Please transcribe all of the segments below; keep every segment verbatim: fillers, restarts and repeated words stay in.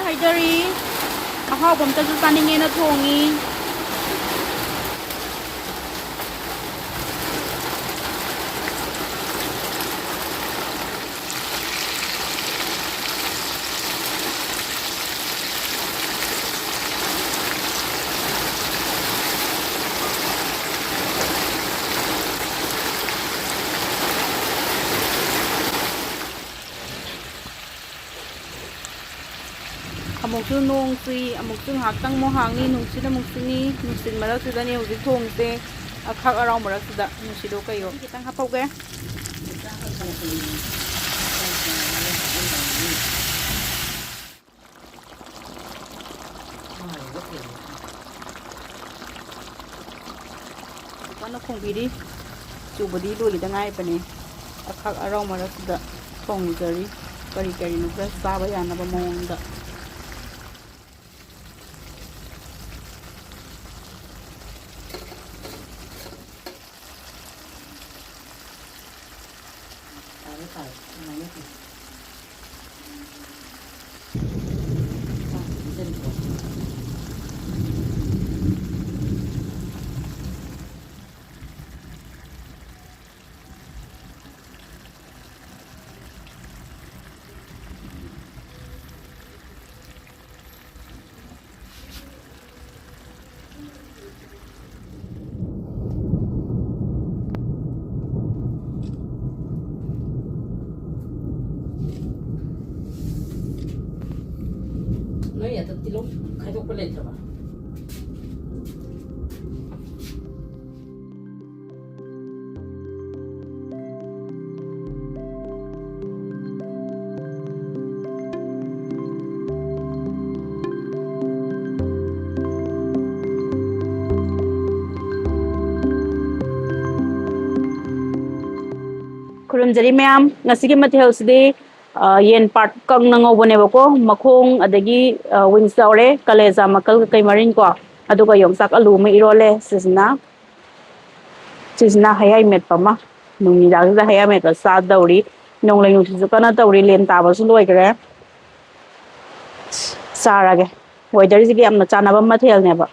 ꯍꯥꯏꯗꯔꯤ꯫ ꯑꯍꯥꯎꯕ ꯑꯝꯇꯁꯨ ꯆꯥꯅꯤꯡꯉꯦꯅ ꯊꯣꯡꯉꯤ꯫ ꯑꯃꯨꯛꯁꯨ ꯅꯣꯡ ꯆꯨꯏ, ꯑꯃꯨꯛꯁꯨ ꯉꯥꯏꯍꯥꯛꯇꯪ ꯑꯃꯨꯛ ꯍꯥꯡꯅꯤ, ꯅꯨꯡꯁꯤꯠ ꯑꯃꯨꯛ ꯁꯤꯠꯅꯤ꯫ ꯅꯨꯡꯁꯤꯠ ꯃꯔꯛꯁꯤꯗꯅꯦ ꯍꯧꯖꯤꯛ ꯊꯣꯡꯉꯤꯁꯦ, ꯑꯈꯛ ꯑꯔꯥꯎ ꯃꯔꯛꯁꯤꯗ꯫ ꯅꯨꯡꯁꯤꯠꯂꯣ ꯀꯩꯌꯣ꯫ ꯈꯤꯇꯪ ꯍꯥꯞꯍꯧꯒꯦ꯫ ꯀꯟꯅ ꯈꯣꯡꯕꯤꯔꯤ꯫ ꯆꯨꯕꯗꯤ ꯂꯣꯏꯈꯤꯗ ꯉꯥꯏꯔꯤꯕꯅꯤ꯫ ꯑꯈꯛ ꯑꯔꯥꯎ ꯃꯔꯛꯁꯤꯗ ꯊꯣꯡꯖꯔꯤ꯫ ꯀꯔꯤ ꯀꯔꯤꯅꯣ ꯈꯔ ꯆꯥꯕ ꯌꯥꯅꯕ ꯃꯑꯣꯡꯗ꯫ ꯇꯥꯔꯦ, ꯇꯥꯔꯦ꯫ ꯑꯗꯨꯃꯥꯏꯅ ꯇꯧ꯫ ꯆꯥꯛ ꯄꯤꯖꯔꯤꯀꯣ꯫ ꯅꯣꯏ ꯑꯗ ꯇꯤꯜꯍꯧ ꯈꯥꯏꯗꯣꯛꯄ ꯂꯩꯇ꯭ꯔꯕ? ꯈꯨꯔꯨꯝꯖꯔꯤ ꯃꯌꯥꯝ, ꯉꯁꯤꯒꯤ ꯃꯊꯦꯜꯁꯤꯗꯤ, ꯑ, ꯌꯦꯟ part ꯀꯪꯅ ꯉꯧꯕꯅꯦꯕꯀꯣ, ꯃꯈꯣꯡ, ꯑꯗꯒꯤ, ꯑ, wings ꯌꯥꯎꯔꯦ, ꯀꯂꯦꯖꯥ ꯃꯀꯜ ꯀꯩ ꯃꯔꯤꯟꯀꯣ, ꯑꯗꯨꯒ ꯌꯣꯡꯆꯥꯛ ꯑꯂꯨ ꯑꯃ ꯏꯔꯣꯜꯂꯦ꯫ ꯁꯤꯁꯤꯅ, ꯁꯤꯁꯤꯅ ꯍꯌꯥꯏ ꯃꯦꯠꯄ ꯑꯃ, ꯅꯨꯃꯤꯗꯥꯡꯁꯤꯗ ꯍꯌꯥꯏ ꯃꯦꯠꯄ ꯆꯥꯗꯧꯔꯤ꯫ ꯅꯣꯡꯂꯩ ꯅꯨꯡꯁꯤꯠꯁꯨ ꯀꯟꯅ ꯇꯧꯔꯤ, ꯂꯦꯟ ꯇꯥꯕꯁꯨ ꯂꯣꯏꯈ꯭ꯔꯦ꯫ ꯆꯥꯔꯒꯦ꯫ Weatherꯁꯤꯒ ꯌꯥꯝꯅ ꯆꯥꯟꯅꯕ ꯃꯊꯦꯜꯅꯦꯕ꯫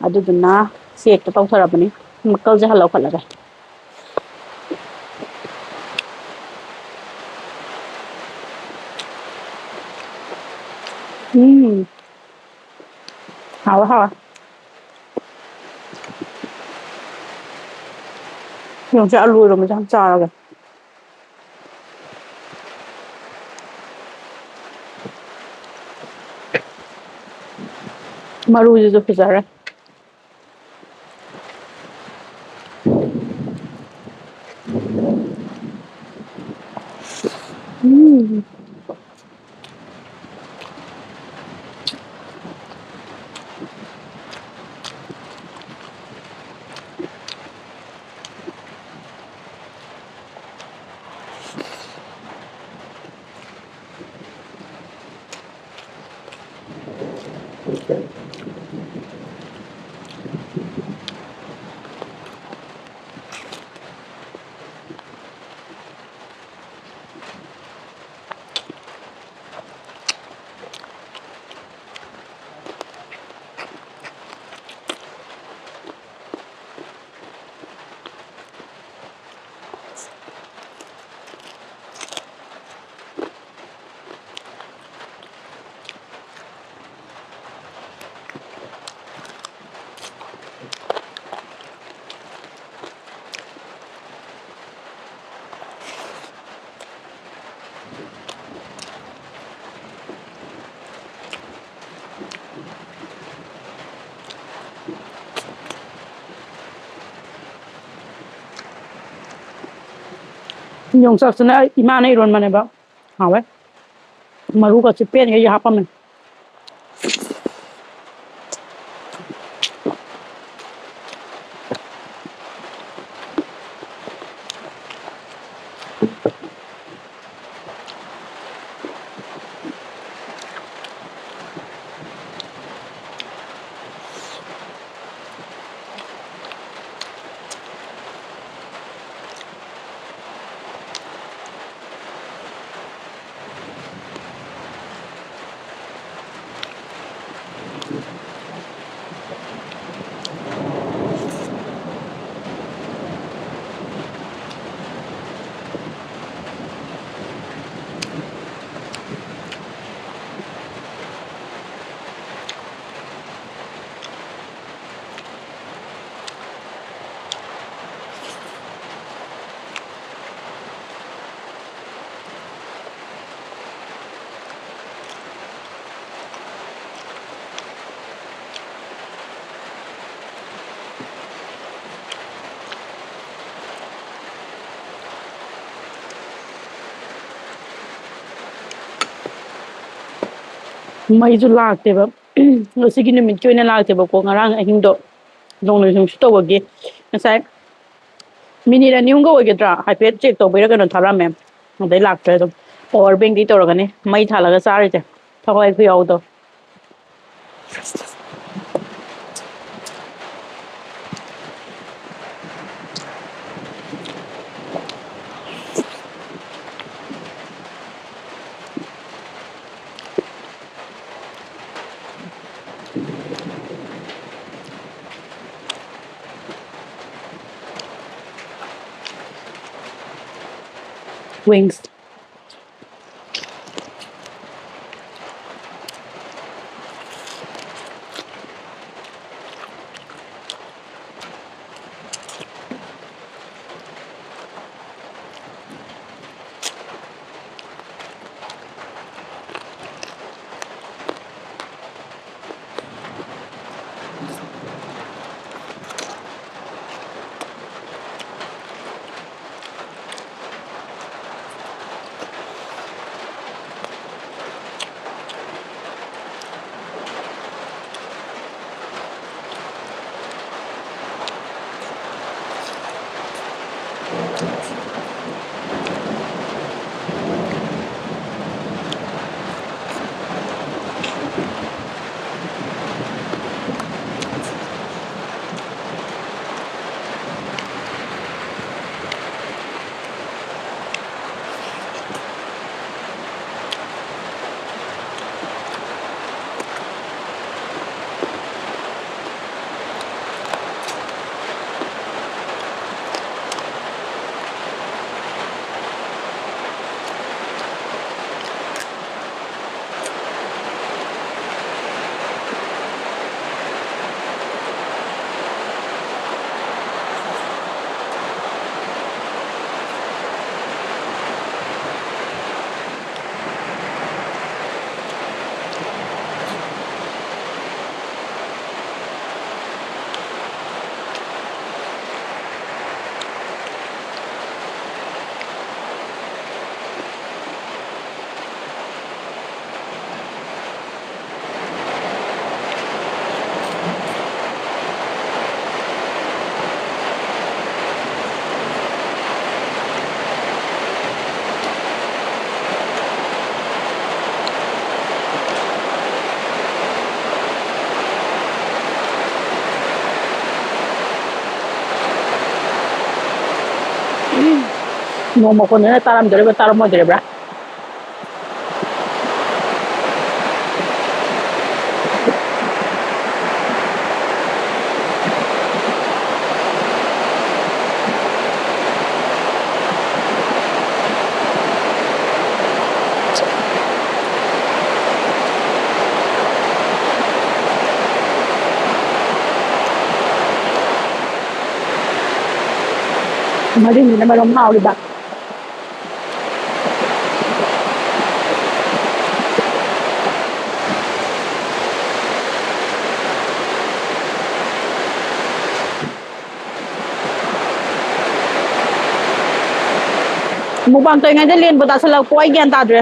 ꯑꯗꯨꯗꯨꯅ ꯁꯤ ꯍꯦꯛꯇ ꯇꯧꯊꯔꯕꯅꯤ꯫ ꯃꯀꯜꯁꯦ ꯍꯥꯟꯅ ꯂꯧꯈꯠꯂꯒꯦ꯫ ꯎꯝ꯫ ꯍꯥꯎꯋꯦ, ꯍꯥꯎꯋꯦ꯫ ꯌꯦꯡꯉꯨꯁꯦ, ꯑꯂꯨ ꯏꯔꯣꯝꯕꯁꯦ ꯍꯥꯟꯅ ꯆꯥꯔꯒꯦ꯫ ꯃꯔꯨꯁꯤꯁꯨ ꯐꯖꯔꯦ꯫ ꯎꯝ꯫ ꯌꯣꯡꯆꯥꯛꯁꯤꯅ ꯏꯃꯥꯅ ꯏꯔꯣꯟꯕꯅꯦꯕ꯫ ꯍꯥꯎꯋꯦ꯫ ꯃꯔꯨꯒꯁꯦ ꯄꯦꯟꯈꯩ ꯍꯥꯞꯄꯝꯃꯦ꯫ ꯃꯩꯁꯨ ꯂꯥꯛꯇꯦꯕ꯫ ꯉꯁꯤꯒꯤ ꯅꯨꯃꯤꯠꯀꯤ ꯑꯣꯏꯅ ꯂꯥꯛꯇꯦꯕꯀꯣ, ꯉꯔꯥꯡ ꯑꯍꯤꯡꯗꯣ ꯅꯣꯡꯂꯩ ꯅꯨꯡꯁꯤꯠ ꯇꯧꯕꯒꯤ꯫ ꯉꯁꯥꯏ ꯃꯤꯅꯤꯠ ꯑꯅꯤ ꯑꯍꯨꯝꯒ ꯑꯣꯏꯒꯗ꯭ꯔꯥ, ꯍꯥꯏꯐꯦꯠ ꯆꯦꯛ ꯇꯧꯕꯩꯔꯥ ꯀꯩꯅꯣ ꯊꯥꯔꯝꯃꯦ, ꯑꯗꯩ ꯂꯥꯛꯇ꯭ꯔꯦ꯫ ꯑꯗꯨꯝ ꯄꯋꯥꯔ ꯕꯦꯡꯗꯤ ꯇꯧꯔꯒꯅꯤ ꯃꯩ ꯊꯥꯜꯂꯒ ꯆꯥꯔꯤꯁꯦ, ꯊꯋꯥꯏ ꯈꯨ ꯌꯥꯎꯗꯣ꯫ Wings. ꯅꯣꯡ ꯃꯈꯣꯟꯗꯨꯅ ꯇꯥꯔꯝꯗꯣꯔꯤꯕ꯭ꯔꯥ, ꯇꯥꯔꯝꯃꯣꯏꯗꯣꯔꯤꯕ꯭ꯔꯥ? ꯃꯔꯤꯟꯁꯤꯅ ꯃꯔꯣꯝ ꯍꯥꯎꯔꯤꯕ꯫ ꯃꯨꯛꯕꯥꯡ ꯇꯧꯔꯤꯉꯩꯗ ꯂꯦꯟꯕꯨ ꯇꯥꯁꯜꯂꯛꯄꯣ, ꯑꯩ ꯒ꯭ꯌꯥꯟ ꯇꯥꯗ꯭ꯔꯦ꯫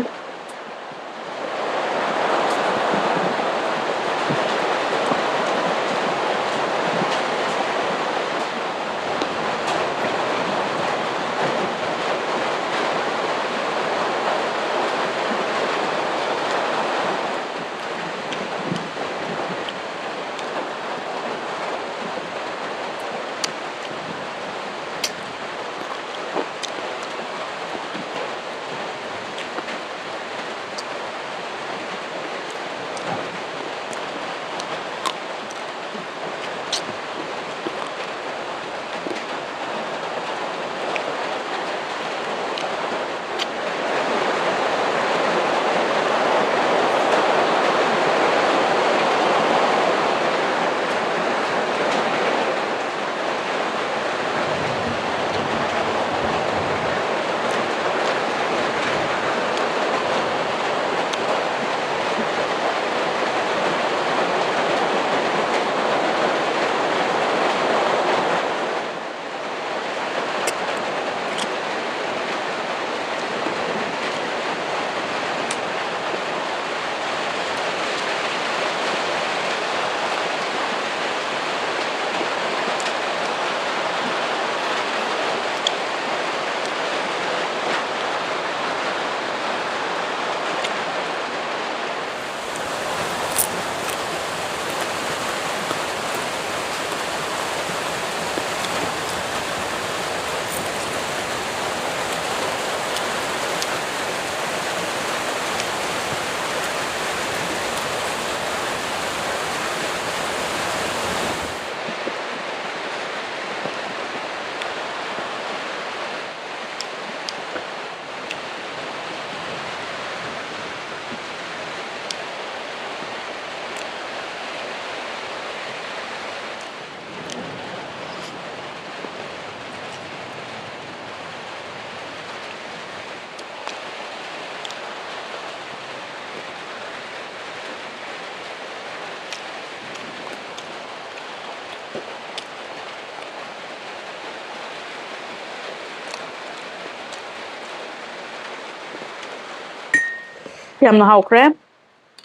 ꯌꯥꯝꯅ ꯍꯥꯎꯈ꯭ꯔꯦ꯫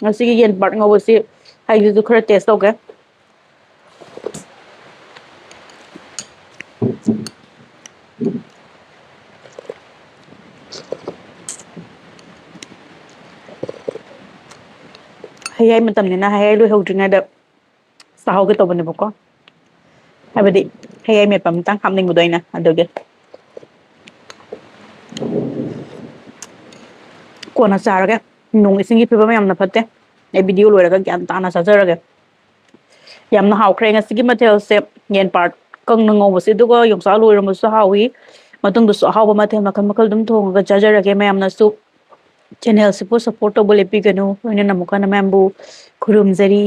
ꯉꯁꯤꯒꯤ ꯌꯦꯟ ꯄꯥꯔꯠ ꯉꯧꯕꯁꯤ ꯑꯩꯁꯤꯁꯨ ꯈꯔ ꯇꯦꯁ ꯇꯧꯒꯦ꯫ ꯍꯌꯥꯏ ꯃꯇꯝꯅꯤꯅ ꯍꯌꯥꯏ ꯂꯣꯏꯍꯧꯗ꯭ꯔꯤꯉꯩꯗ ꯆꯥꯍꯧꯒꯦ ꯇꯧꯕꯅꯦꯕꯀꯣ꯫ ꯍꯥꯏꯕꯗꯤ ꯍꯌꯥꯏ ꯃꯦꯠꯄ ꯑꯃꯇꯪ ꯍꯥꯞꯅꯤꯡꯕꯗꯣ ꯑꯩꯅ ꯑꯗꯨꯒꯤ꯫ ꯀꯣꯟꯅ ꯆꯥꯔꯒꯦ꯫ ꯅꯣꯡ ꯏꯁꯤꯡꯒꯤ ꯐꯤꯕꯝ ꯌꯥꯝꯅ ꯐꯠꯇꯦ꯫ ꯑꯩ ꯚꯤꯗꯤꯑꯣ ꯂꯣꯏꯔꯒ ꯒ꯭ꯌꯥꯟ ꯇꯥꯅ ꯆꯥꯖꯔꯒꯦ꯫ ꯌꯥꯝꯅ ꯍꯥꯎꯈ꯭ꯔꯦ ꯉꯁꯤꯒꯤ ꯃꯊꯦꯜꯁꯦ꯫ ꯌꯦꯟ ꯄꯥꯔꯠ ꯀꯪꯅ ꯉꯧꯕꯁꯦ, ꯑꯗꯨꯒ ꯌꯣꯡꯆꯥꯛ ꯑꯂꯨ ꯏꯔꯣꯝꯕꯁꯨ ꯍꯥꯎꯏ꯫ ꯃꯇꯨꯡꯗꯁꯨ ꯑꯍꯥꯎꯕ ꯃꯊꯦꯜ ꯃꯈꯜ ꯃꯈꯜ ꯑꯗꯨꯝ ꯊꯣꯡꯉꯒ ꯆꯥꯖꯔꯒꯦ꯫ ꯃꯌꯥꯝꯅꯁꯨ ꯆꯦꯅꯦꯜꯁꯤꯕꯨ ꯁꯞꯄꯣꯔꯠ ꯇꯧꯕ ꯂꯦꯞꯄꯤꯒꯅꯨ꯫ ꯂꯣꯏꯅꯅ ꯑꯃꯨꯛꯀ ꯍꯟꯅ ꯃꯌꯥꯝꯕꯨ ꯈꯨꯔꯨꯝꯖꯔꯤ꯫